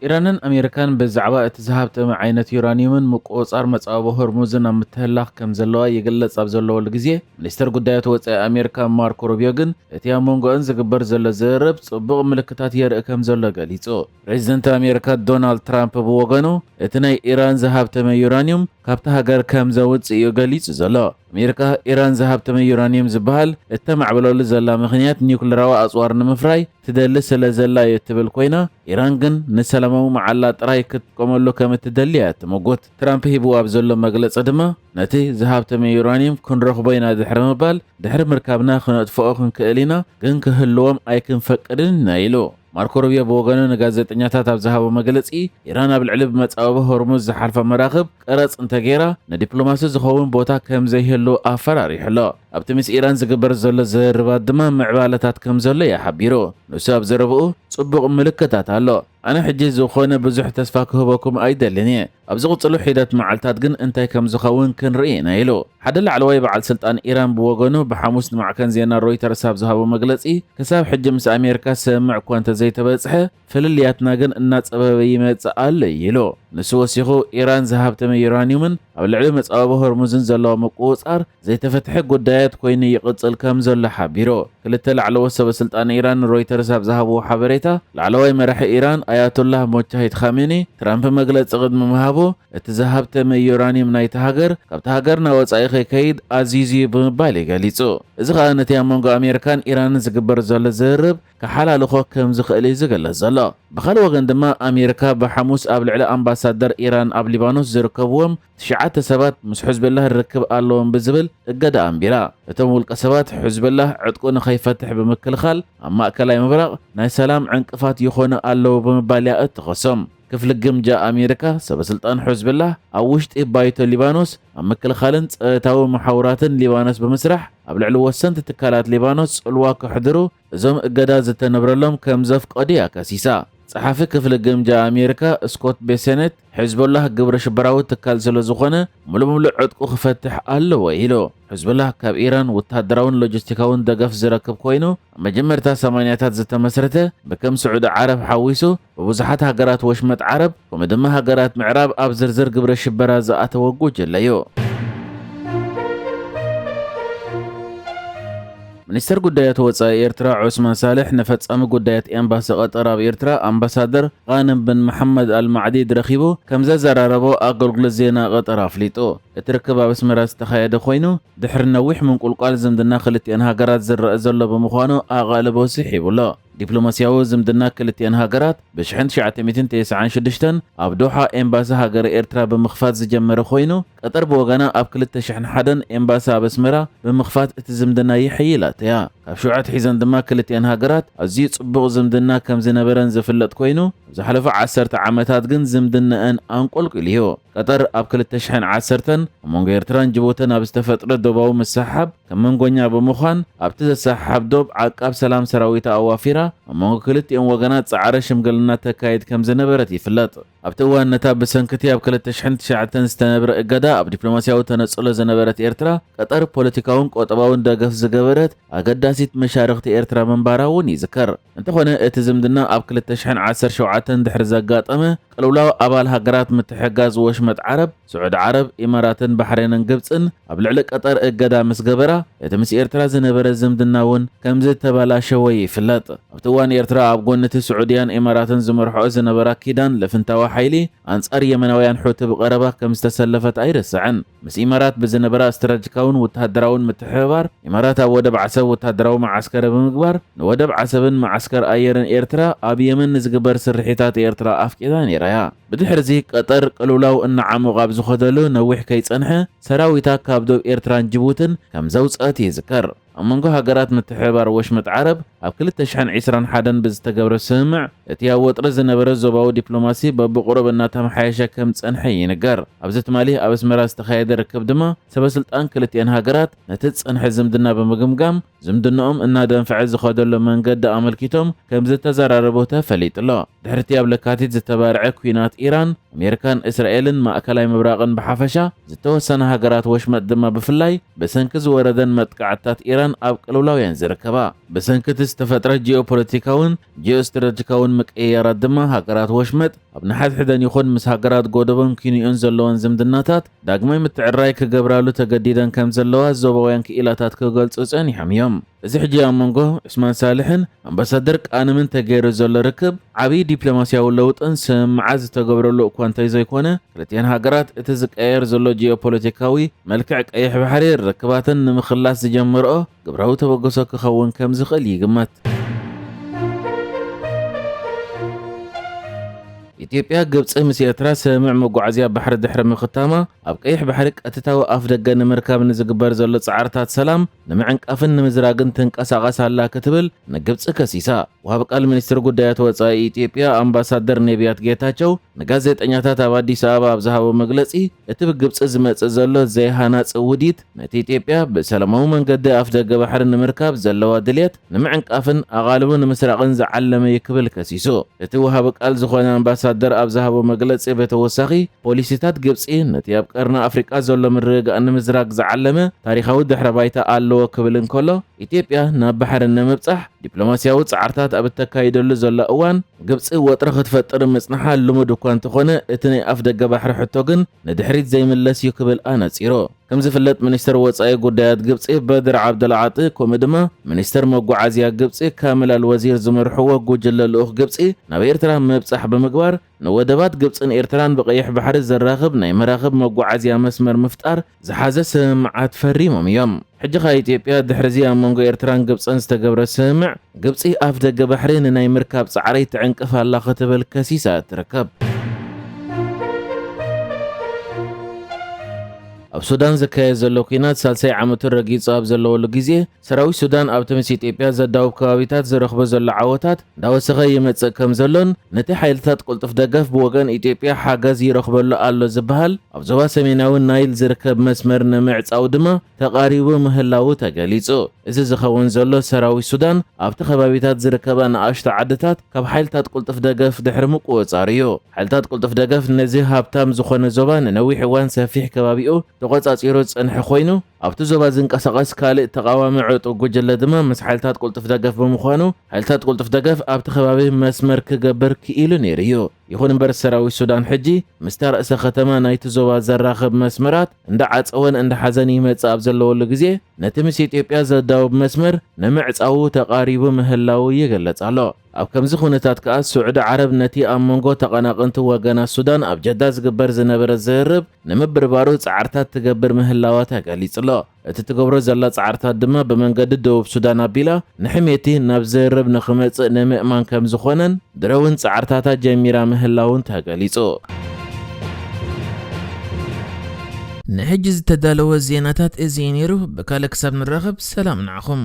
ኢራንን ኣሜሪካን ብዛዕባ እቲ ዝሃብተመ ዓይነት ዩራኒየምን ምቁጽጻር መጻወቢ ሆርሙዝን ኣብ ምትህልላኽ ከም ዘለዋ ይግለጽ ኣብ ዘለወሉ ግዜ፣ ሚኒስተር ጉዳያት ወጻኢ ኣሜሪካ ማርኮ ሩቢዮ ግን እቲ ኣብ መንጎኣን ዝግበር ዘሎ ዝርርብ ጽቡቕ ምልክታት የርኢ ከም ዘሎ ገሊጹ። ፕሬዚደንት ኣሜሪካ ዶናልድ ትራምፕ ብወገኑ፣ እቲ ናይ ኢራን ዝሃብተመ ዩራኒየም ካብታ ሃገር ከም ዘውጽእ እዩ ገሊጹ ዘሎ። ኣሜሪካ፣ ኢራን ዝሃብተመ ዩራኒየም ዝበሃል እተማዕብለሉ ዘላ ምኽንያት ኒውክለራዊ ኣጽዋር ንምፍራይ ትደሊ ስለ ዘላ እዩ እትብል ኮይና፣ ኢራን ግን ንሰላማዊ መዓላ ጥራይ ክትጥቀመሉ ከም እትደሊ እያ እትምጉት። ትራምፕ ሂብዎ ኣብ ዘሎ መግለጺ ድማ፣ ነቲ ዝሃብተመ ዩራኒየም ክንረኽቦ ኢና ድሕሪ ምባል፣ ድሕሪ ምርካብና ክነጥፍኦ ክንክእል ኢና፣ ግን ክህልዎም ኣይክንፈቅድን ኢና ኢሉ። ማርኮ ሩቢዮ ብወገኑ ንጋዜጠኛታት ኣብ ዝሃቦ መግለጺ፣ ኢራን ኣብ ልዕሊ ብመጻወቢ ሆርሙዝ ዝሓልፋ መራኽብ ቀረጽ እንተገይራ፣ ንዲፕሎማሲ ዝኸውን ቦታ ከም ዘይህሉ ኣፈራሪሑ ኣሎ። ኣብቲ ምስ ኢራን ዝግበር ዘሎ ዝርርባት ድማ ምዕባለታት ከም ዘሎ እዩ ሓቢሩ። ንሱ ኣብ ዘረብኡ፣ ጽቡቕ ምልክታት ኣሎ። ኣነ ሕጂ ዝኾነ ብዙሕ ተስፋ ክህበኩም ኣይደልን እየ። ኣብ ዝቕጽሉ ሒደት መዓልታት ግን እንታይ ከም ዝኸውን ክንርኢ ኢና ኢሉ። ሓደ ላዕለዋይ በዓል ስልጣን ኢራን ብወገኑ ብሓሙስ ንማዕከን ዜና ሮይተርስ ኣብ ዝሃቦ መግለጺ፣ ክሳብ ሕጂ ምስ ኣሜሪካ ስምምዕ እኳ እንተዘይተበጽሐ፣ ፍልልያትና ግን እናጸበበ ይመጽእ ኣሎ ኢሉ። ንሱ ወሲኹ፣ ኢራን ዝሃብተመ ዩራኒየምን ኣብ ልዕሊ መጻወቢ ሆርሙዝን ዘለዎ ምቁጽጻር ዘይተፈትሐ ጉዳያት ኮይኑ ይቕጽል ከም ዘሎ ሓቢሩ። ክልተ ላዕለዎት ሰበ ስልጣን ኢራን ንሮይተርስ ኣብ ዝሃብዎ ሓበሬታ፣ ላዕለዋይ መራሒ ኢራን ኣያቶላህ ሞቻሂድ ኻሜኒ፣ ትራምፕ መግለጺ ቅድሚ ምሃቡ፣ እቲ ዝሃብተመ ዩራኒየም ናይታ ሃገር ካብታ ሃገር ናብ ወጻኢ ከይከይድ ኣዚዙ እዩ ብምባል እዩ ገሊጹ። እዚ ኸኣ ነቲ ኣብ መንጎ ኣሜሪካን ኢራንን ዝግበር ዘሎ ዝርርብ ክሓላልኾ ከም ዝኽእል እዩ ዝግለጽ ዘሎ። ብኻልእ ወገን ድማ፣ ኣሜሪካ ብሓሙስ ኣብ ልዕሊ ኣምባሳደር ኢራን ኣብ ሊባኖስ ዝርከብዎም ትሽዓተ ሰባት ምስ ሕዝበላህ ርክብ ኣለዎም ብዝብል እገዳ ኣንቢራ። እቶም ውልቀ ሰባት፣ ሕዝበላህ ዕጥቁ ንኸይፈትሕ ብምክልኻል፣ ኣብ ማእከላይ ምብራቕ ናይ ሰላም ዕንቅፋት ይኾኑ ኣለዉ ብምባል እያ እትኸሶም። ክፍሊ ግምጃ ኣሜሪካ፣ ሰበ ስልጣን ሕዝበላህ ኣብ ውሽጢ ባይቶ ሊባኖስ ኣብ ምክልኻልን ጸጥታዊ መሓውራትን ሊባኖስ ብምስራሕ፣ ኣብ ልዕሊ ወሰንቲ ትካላት ሊባኖስ ጽልዋ ከሕድሩ እዞም እገዳ ዝተነብረሎም ከም ዘፍቀዱ እያ ከሲሳ። ጸሓፊ ክፍሊ ግምጃ ኣሜሪካ ስኮት ቤሰኔት፣ ሕዝቦላህ ግብረ ሽበራዊ ትካል ስለ ዝኾነ፣ ሙሉእ ሙሉእ ዕጥቁ ክፈትሕ ኣለዎ ኢሉ። ሕዝቦላህ ካብ ኢራን ወተሃደራውን ሎጂስቲካውን ደገፍ ዝረክብ ኮይኑ፣ ኣብ መጀመርታ ሰማንያታት ዝተመስረተ፣ ብከም ስዑዲ ዓረብ ሓዊሱ፣ ብብዙሓት ሃገራት ወሽመጥ ዓረብ፣ ከምኡ ድማ ሃገራት ምዕራብ ኣብ ዝርዝር ግብረ ሽበራ ዝኣተወ ጉጅለ እዩ። ሚኒስተር ጉዳያት ወጻኢ ኤርትራ ዑስማን ሳልሕ ንፈጻሚ ጉዳያት ኤምባሲ ቀጠር ኣብ ኤርትራ ኣምባሳደር ቃንም ብን መሓመድ ኣልማዕዲድ ረኺቡ ከም ዘዘራረቦ ኣገልግሎት ዜና ቀጠር ኣፍሊጡ። እቲ ርክብ ኣብ ኣስመራ ዝተኻየደ ኮይኑ፣ ድሕሪ ነዊሕ ምንቁልቋል ዝምድና ክልቲኣን ሃገራት ዝረአ ዘሎ ብምዃኑ ኣቓልቦ ስሒቡ ኣሎ። ዲፕሎማስያዊ ዝምድና ክልቲኣን ሃገራት ብ ሽሕን ትሽዓተ ሚእትን ተስዓን ሽዱሽተን ኣብ ዶሓ ኤምባሲ ሃገረ ኤርትራ ብምኽፋት ዝጀመረ ኮይኑ፣ ቀጠር ብወገና ኣብ ክልተ ሽሕን ሓደን ኤምባሲ ኣብ ኣስመራ ብምኽፋት እቲ ዝምድና የሐይላቶ እያ። ካብ ሽዑ ኣትሒዘን ድማ ክልቲኣን ሃገራት ኣዝዩ ጽቡቕ ዝምድና ከም ዝነበረን ዝፍለጥ ኮይኑ፣ ኣብ ዝሓለፉ ዓሰርተ ዓመታት ግን ዝምድናኣን ኣንቆልቂሉ እዩ። ቀጠር ኣብ ክልተ ሽሕን ዓሰርተን ኣብ መንጎ ኤርትራን ጅቡትን ኣብ ዝተፈጥረ ዶባዊ ምስሕሓብ ከም መንጎኛ ብምዃን፣ ኣብቲ ዘሰሓሕብ ዶብ ዓቃብ ሰላም ሰራዊታ ኣዋፊራ ኣብ መንጎ ክልቲኦም ወገናት ጻዕረ ሽምግልና ተካይድ ከም ዝነበረት ይፍለጥ። ኣብቲ እዋን ነታ ብሰንኪ እቲ ኣብ ክልተ ሽሕን ትሽዓተን ዝተነብረ እገዳ ኣብ ዲፕሎማስያዊ ተነጽሎ ዝነበረት ኤርትራ፣ ቀጠር ፖለቲካውን ቁጠባውን ደገፍ ዝገበረት ኣገዳሲት መሻርኽቲ ኤርትራ ምንባራ እውን ይዝከር። እንተኾነ፣ እቲ ዝምድና ኣብ ክልተ ሽሕን ዓሰርተ ሸውዓተን ድሕሪ ዘጋጠመ ቅልውላው ኣባል ሃገራት ምትሕግጋዝ ወሽመጥ ዓረብ፣ ስዑዲ ዓረብ፣ ኢማራትን ባሕሬንን ግብጽን ኣብ ልዕሊ ቀጠር እገዳ ምስ ገበራ፣ እቲ ምስ ኤርትራ ዝነበረ ዝምድና እውን ከም ዝተበላሸወ ይፍለጥ። ኣብቲ እዋን ኤርትራ ኣብ ጎኒ እቲ ስዑድያን ኢማራትን ዝመርሕኦ ዝነበራ ኪዳን ልፍንታዊ ሓይሊ ኣንጻር የመናውያን ሑቲ ብቐረባ ከም ዝተሰለፈት ኣይርስዕን። ምስ ኢማራት ብዝነበራ ስትራቴጂካውን ወተሃደራውን ምትሕብባር፣ ኢማራት ኣብ ወደብ ዓሰብ ወተሃደራዊ መዓስከር ብምግባር፣ ንወደብ ዓሰብን መዓስከር ኣየርን ኤርትራ ኣብ የመን ንዝግበር ስርሒታት ኤርትራ ኣፍቂዳ ነይራ እያ። ብድሕሪ እዚ ቀጠር ቅልውላው እናዓሞቐ ኣብ ዝኸደሉ ነዊሕ ከይጸንሐ፣ ሰራዊታ ካብ ዶብ ኤርትራን ጅቡትን ከም ዘውጽአት ይዝከር። ኣብ መንጎ ሃገራት ምትሕብባር ወሽመጥ ዓረብ ኣብ ክልተ ሽሕን ዕስራን ሓደን ብዝተገብረ ስምምዕ፣ እቲ ኣብ ወጥሪ ዝነበረ ዞባዊ ዲፕሎማሲ በብቑሩብ እናተመሓየሸ ከም ዝጸንሐ ይንገር። ኣብዚ ትማሊ ኣብ ኣስመራ ዝተኻየደ ርክብ ድማ፣ ሰበ ስልጣን ክልቲአን ሃገራት ነቲ ዝጸንሐ ዝምድና ብምግምጋም፣ ዝምድንኦም እናደንፈዐ ዝኸደሉ መንገዲ ኣመልኪቶም ከም ዝተዘራረቡ ተፈሊጡ ኣሎ። ድሕሪ እቲ ኣብ ለካቲት ዝተባርዐ ኲናት ኢራን፣ ኣሜሪካን እስራኤልን ማእከላይ ምብራቕን ብሓፈሻ ዝተወሰና ሃገራት ወሽመጥ ድማ ብፍላይ ብሰንኪ ዝወረደን መጥቃዕትታት ኢራን ኣብ ቅልውላውያን ዝርከባ። ብሰንኪ እቲ ዝተፈጥረ ጂኦፖለቲካውን ጂኦስትራቴጂካውን ምቅይያራት ድማ ሃገራት ወሽመጥ ኣብ ንሓድሕደን ይኹን ምስ ሃገራት ጎደቦን ኪንዮን ዘለወን ዝምድናታት ዳግማይ ምትዕራይ ክገብራሉ ተገዲደን ከም ዘለዋ ዞባውያን ክኢላታት ክገልጹ ጸኒሖም እዮም። እዚ ሕጂ ኣብ መንጎ ዑስማን ሳልሕን ኣምባሳደር ቃንምን ተገይሩ ዘሎ ርክብ ዓብዪ ዲፕሎማስያዊ ለውጥን ስምምዓት ዝተገብረሉ እኳ እንተዘይኮነ፣ ክልቲኣን ሃገራት እቲ ዝቀየር ዘሎ ጂኦፖለቲካዊ መልክዕ ቀይሕ ባሕሪ ርክባተን ንምኽላስ ዝጀመርኦ ግብራዊ ተበገሶ ክኸውን ከም ዝኽእል ይግመት። ኢትዮጵያ፣ ግብጺ ምስ ኤርትራ ስምምዕ መጓዓዝያ ባሕሪ ድሕሪ ምኽታማ፣ ኣብ ቀይሕ ባሕሪ ቀጥታዊ ኣፍ ደገ ንምርካብ ንዝግበር ዘሎ ጻዕርታት ሰላም ንምዕንቃፍን ንምዝራግን ትንቀሳቐስ ኣላ ክትብል ንግብጺ ከሲሳ። ወሃቢ ቃል ሚኒስትሪ ጉዳያት ወጻኢ ኢትዮጵያ ኣምባሳደር ነቢያት ጌታቸው ንጋዜጠኛታት ኣብ ኣዲስ ኣበባ ኣብ ዝሃቦ መግለጺ፣ እቲ ብግብጺ ዝመጽእ ዘሎ ዘይሃናጺ ውዲት ነቲ ኢትዮጵያ ብሰላማዊ መንገዲ ኣፍ ደገ ባሕሪ ንምርካብ ዘለዋ ድልየት ንምዕንቃፍን ኣቓልቦ ንምስራቕን ዝዓለመ እዩ ክብል ከሲሱ። እቲ ወሃቢ ቃል ዝኾነ ኣምባሳደር ኣብ ዝሃቦ መግለጺ ብተወሳኺ፣ ፖሊሲታት ግብጺ ነቲ ኣብ ቀርኒ ኣፍሪቃ ዘሎ ምርግጋእ ንምዝራግ ዝዓለመ ታሪኻዊ ድሕረ ባይታ ኣለዎ ክብል እንከሎ፣ ኢትዮጵያ ናብ ባሕሪ ንምብጻሕ ዲፕሎማስያዊ ጻዕርታት ኣብ እተካይደሉ ዘሎ እዋን፣ ግብጺ ወጥሪ ክትፈጥር ምጽንሓ ልሙድ እኳ እንተኾነ፣ እቲ ናይ ኣፍ ደገ ባሕሪ ሕቶ ግን ንድሕሪት ዘይምለስ እዩ ክብል ኣነጺሩ። ከም ዝፍለጥ፣ ሚኒስትር ወጻኢ ጉዳያት ግብጺ በድር ዓብደልዓጢ፣ ከምኡ ድማ ሚኒስትር መጓዓዝያ ግብጺ ካሚል ኣልወዚር ዝመርሕዎ ጉጅለ ልኡኽ ግብጺ ናብ ኤርትራ ምብጻሕ ብምግባር፣ ንወደባት ግብጽን ኤርትራን ብቐይሕ ባሕሪ ዘራኽብ ናይ መራኽብ መጓዓዝያ መስመር ምፍጣር ዝሓዘ ስምምዓት ፈሪሞም እዮም። ሕጂ ኸኣ ኢትዮጵያ፣ ድሕሪ እዚ ኣብ መንጎ ኤርትራን ግብጽን ዝተገብረ ስምምዕ፣ ግብጺ ኣፍ ደገ ባሕሪ ንናይ ምርካብ ጻዕረይ ትዕንቅፍ ኣላ ክትብል ከሲሳ ትርከብ። ኣብ ሱዳን ዝካየድ ዘሎ ኲናት ሳልሳይ ዓመቱ ረጊጹ ኣብ ዘለወሉ ግዜ፣ ሰራዊት ሱዳን ኣብቲ ምስ ኢትዮጵያ ዘዳውብ ከባቢታት ዝረኽቦ ዘሎ ዓወታት እንዳወሰኸ ይመጽእ ከም ዘሎን፣ ነቲ ሓይልታት ቅልጡፍ ደገፍ ብወገን ኢትዮጵያ ሓገዝ ይረኽበሉ ኣሎ ዝበሃል ኣብ ዞባ ሰሜናዊ ናይል ዝርከብ መስመር ንምዕጻው ድማ ተቓሪቡ ምህላዉ ተገሊጹ። እዚ ዝኸውን ዘሎ፣ ሰራዊት ሱዳን ኣብቲ ከባቢታት ዝርከባ ንኣሽቱ ዓድታት ካብ ሓይልታት ቅልጡፍ ደገፍ ድሕሪ ምቁጽጻር እዩ። ሓይልታት ቅልጡፍ ደገፍ ነዚ ሃብታም ዝኾነ ዞባ ንነዊሕ እዋን ሰፊሕ ከባቢኡ ተቖጻጺሩ ዝጸንሐ ኮይኑ፣ ኣብቲ ዞባ ዝንቀሳቐስ ካልእ ተቓዋሚ ዕጡቕ ጉጅለ ድማ ምስ ሓይልታት ቅልጡፍ ደገፍ ብምዃኑ፣ ሓይልታት ቅልጡፍ ደገፍ ኣብቲ ከባቢ መስመር ክገብር ክኢሉ ነይሩ እዩ። ይኹን እምበር፣ ሰራዊት ሱዳን ሕጂ ምስታ ርእሰ ከተማ ናይቲ ዞባ ዘራኽብ መስመራት እንዳዓጸወን እንዳሓዘን ይመጽእ ኣብ ዘለወሉ ግዜ፣ ነቲ ምስ ኢትዮጵያ ዘዳውብ መስመር ንምዕጻዉ ተቓሪቡ ምህላዉ ይገልጽ ኣሎ። ኣብ ከምዚ ኩነታት ከኣ፣ ስዑዲ ዓረብ ነቲ ኣብ መንጎ ተቐናቐንቲ ወገናት ሱዳን ኣብ ጀዳ ዝግበር ዝነበረ ዝርርብ ንምብርባሩ ጻዕርታት ትገብር ምህላዋ ተገሊጹ ኣሎ። እቲ ትገብሮ ዘላ ጻዕርታት ድማ ብመንገዲ ደቡብ ሱዳን ኣቢላ ንሕሜቲ ናብ ዝርርብ ንኽመጽእ ንምእማን ከም ዝኾነን፣ ድሮ እውን ጻዕርታታ ጀሚራ ምህላውን ተገሊጹ። ንሕጂ ዝተዳለወ ዜናታት እዚ እዩ ነይሩ። ብካልእ ክሳብ ንራኸብ፣ ሰላም ንዓኹም።